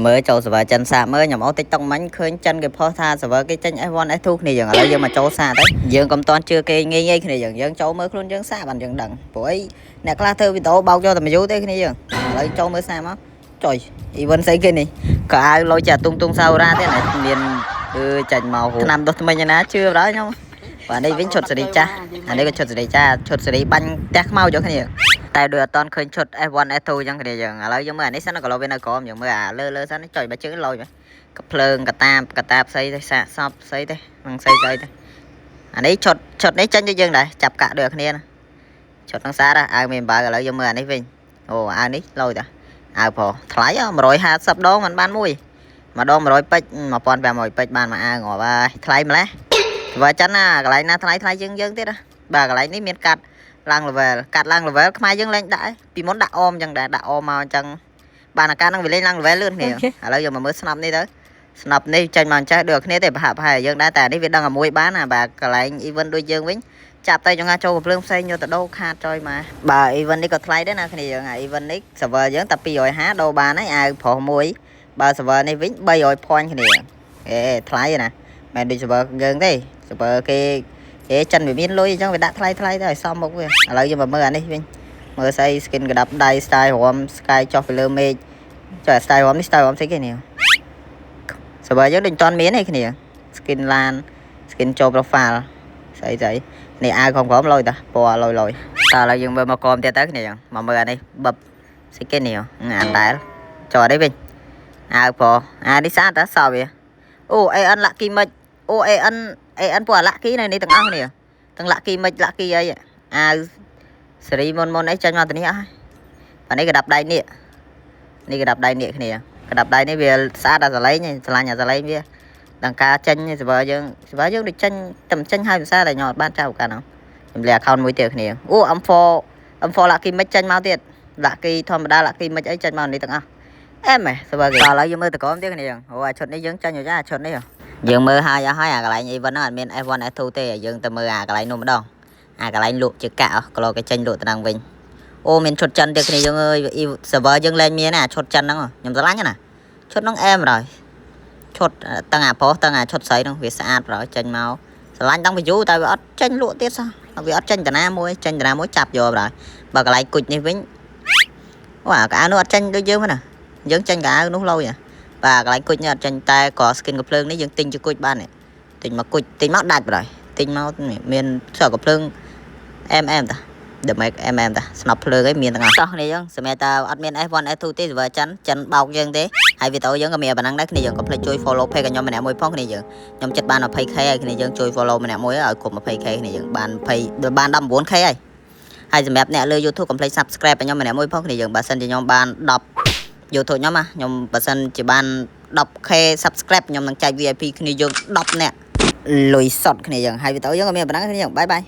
មើលចូល server ចិនសាកមើលខ្ញុំអូ TikTok មិញឃើញចិនគេផុសថា server គេចេញ S1 S2 គ្នាយើងឥឡូវយើងមកចូលសាកទៅយើងកុំតន់ជឿគេងាយងាយគ្នាយើងយើងចូលមើលខ្លួនយើងសាកបានយើងដឹងព្រោះអីអ្នកខ្លះធ្វើវីដេអូបោកយកតែមួយយូរទេគ្នាយើងឥឡូវចូលមើលសាកមកចុយ event ស្អីគេនេះក៏អាវលុយចាទុំទុំសាវរ៉ាទេណាមានគឺចាញ់មកឆ្នាំដុសថ្មិញណាជឿបណ្ដោយខ្ញុំបាទនេះវិញឈុតសេរីចាស់អានេះក៏ឈុតសេរីចាស់ឈុតសេរីបាញ់ផ្ទះខ្មៅយកគ្នាតែដូចអត់តន់ឃើញឈុត S1 S2 អញ្ចឹងគ្នាយើងឥឡូវយើងមើលអានេះសិនក៏លោវានៅក្រោមយើងមើលអាលើលើសិនចុចបើជើងលយកភ្លើងកតាបកតាបស្អីទេសាកសពស្អីទេនឹងស្អីស្អីទេអានេះឈុតឈុតនេះចេញដូចយើងដែរចាប់កាក់ដូចគ្នាណាឈុតនឹងស្អាតអាវមានបើឥឡូវយើងមើលអានេះវិញអូអាវនេះលយតាអាវប្រុសថ្លៃ150ដងមិនបានមួយម្ដង100ពេជ្រ1500ពេជ្របានមួយអាវងាប់ហើយថ្លៃម្លេះបើចិនណាកន្លែងណាថ្លៃថ្លៃជាងយើងទៀតណាបាទកន្លែងនេះមានកាត់ឡើង level កាត់ឡើង level ខ្មែរយើងលែងដាក់ពីមុនដាក់អមអញ្ចឹងដែរដាក់អមមកអញ្ចឹងបានអាការហ្នឹងវាលេងឡើង level លឿនគ្នាឥឡូវយកមកមើលស្នប់នេះទៅស្នប់នេះចេញមកអញ្ចេះដូចគ្នាទេប្រហាក់ប្រហែលយើងដែរតែនេះវាដឹងតែមួយបានណាបាទកន្លែង event ដូចយើងវិញចាប់ទៅចង្ហាចូលកំភ្លើងផ្សេងយកទៅដូរខាតចុយមកបាទ event នេះក៏ថ្លៃដែរណាគ្នាយើងអា event នេះ server យើងតែ250ដូរបានហើយអាវប្រុសមួយបើ server នេះវិញ300 point គ្នាអេថ្លៃណាមិនដូច server យើងទេ server គេគេចិនវាមានលុយអញ្ចឹងវាដាក់ថ្លៃថ្លៃទៅឲ្យសមមុខវាឥឡូវយើងមកមើលអានេះវិញមើលស្អី skin ក្តាប់ដៃ style រំ sky ចុះពីលើមេឃចុះ style រំនេះ style រំស្អីគេនេះ server យើងដូចមិនទាន់មានទេគ្នា skin ឡាន skin ចូល profile ស្អីស្អីនេះអាវក្រមៗលុយតាពណ៌លុយលុយតើឥឡូវយើងមើលមកក្រមទៀតទៅគ្នាយើងមកមើលអានេះបបស្អីគេនេះអានដែលចូលនេះវិញអាវប្រុសអានេះស្អាតតាសោវាអូ AN lucky mix អូ AN AN ពួកអា lucky នៅនេះទាំងអស់គ្នាទាំង lucky mix lucky អីអាវសេរីមុនមុនអីចេញមកទៅនេះអស់ហើយបាទនេះក្តាប់ដៃនេះនេះក្តាប់ដៃនេះគ្នាក្តាប់ដៃនេះវាស្អាតអាសលេងស្រឡាញ់អាសលេងវាដល់ការចេញ server យើង server យើងដូចចេញតែចេញហើយភាសាតែខ្ញុំអត់បានចាប់កាលហ្នឹងខ្ញុំលា account មួយទៀតគ្នាអូ M4 M4 lucky mix ចេញមកទៀត lucky ធម្មតា lucky mix អីចេញមកនេះទាំងអស់អែមហ៎ server គេឥឡូវយើងមើលតកមទៀតគ្នាអូអាឈុតនេះយើងចាញ់អាឈុតនេះយើងមើលហើយអស់ហើយអាកន្លែង event ហ្នឹងអត់មាន S1 S2 ទេយើងទៅមើលអាកន្លែងនោះម្ដងអាកន្លែងលក់ជាកាក់ក្លោគេចេញលក់ទៅនឹងវិញអូមានឈុតចិនទៀតគ្នាយើងអើយ server យើងលែងមានអាឈុតចិនហ្នឹងខ្ញុំស្រឡាញ់ណាឈុតហ្នឹងអែមហើយឈុតទាំងអាប្រុសទាំងអាឈុតស្រីហ្នឹងវាស្អាតប្រហែលចេញមកស្រឡាញ់តាំងពីយូរតែវាអត់ចេញលក់ទៀតសោះវាអត់ចេញតាណាមួយចេញតាណាមួយចាប់យកប្រហែលបើកន្លែងគុជនេះវិញអូអាកៅនោះអត់ចេញដូចយើងណាយើងចេញកៅនោះលយបាទកន្លែងគុជនេះអត់ចេញតែក៏ skin កំភ្លើងនេះយើងទិញជាគុជបានទិញមកគុជទិញមកដាច់ប្រហែលទិញមកមានសកកំភ្លើង MM តា damage MM តាស្នប់ភ្លើងអីមានទាំងអស់តោះគ្នាយើងសម្រាប់តែអត់មាន S1 S2 ទេ server ចិនចិនបោកយើងទេហើយវីដេអូយើងក៏មានប៉ុណ្ណឹងដែរគ្នាយើងកុំភ្លេចជួយ follow page របស់ខ្ញុំម្នាក់មួយផងគ្នាយើងខ្ញុំចិត្តបាន 20K ហើយគ្នាយើងជួយ follow ម្នាក់មួយឲ្យគ្រប់ 20K គ្នាយើងបាន20បាន 19K ហើយហើយសម្រាប់អ្នកលើ YouTube កុំភ្លេច subscribe ឲ្យខ្ញុំម្នាក់មួយផងគ្នាយើងបើសិនជាខ្ញុំបាន10 YouTube ខ្ញុំណាខ្ញុំបើសិនជាបាន 10K subscribe ខ្ញុំនឹងចែក VIP គ្នាយើង10នាក់លុយសុតគ្នាយើងហើយវីដេអូយើងក៏មានប៉ុណ្ណឹងគ្នាយើង bye bye.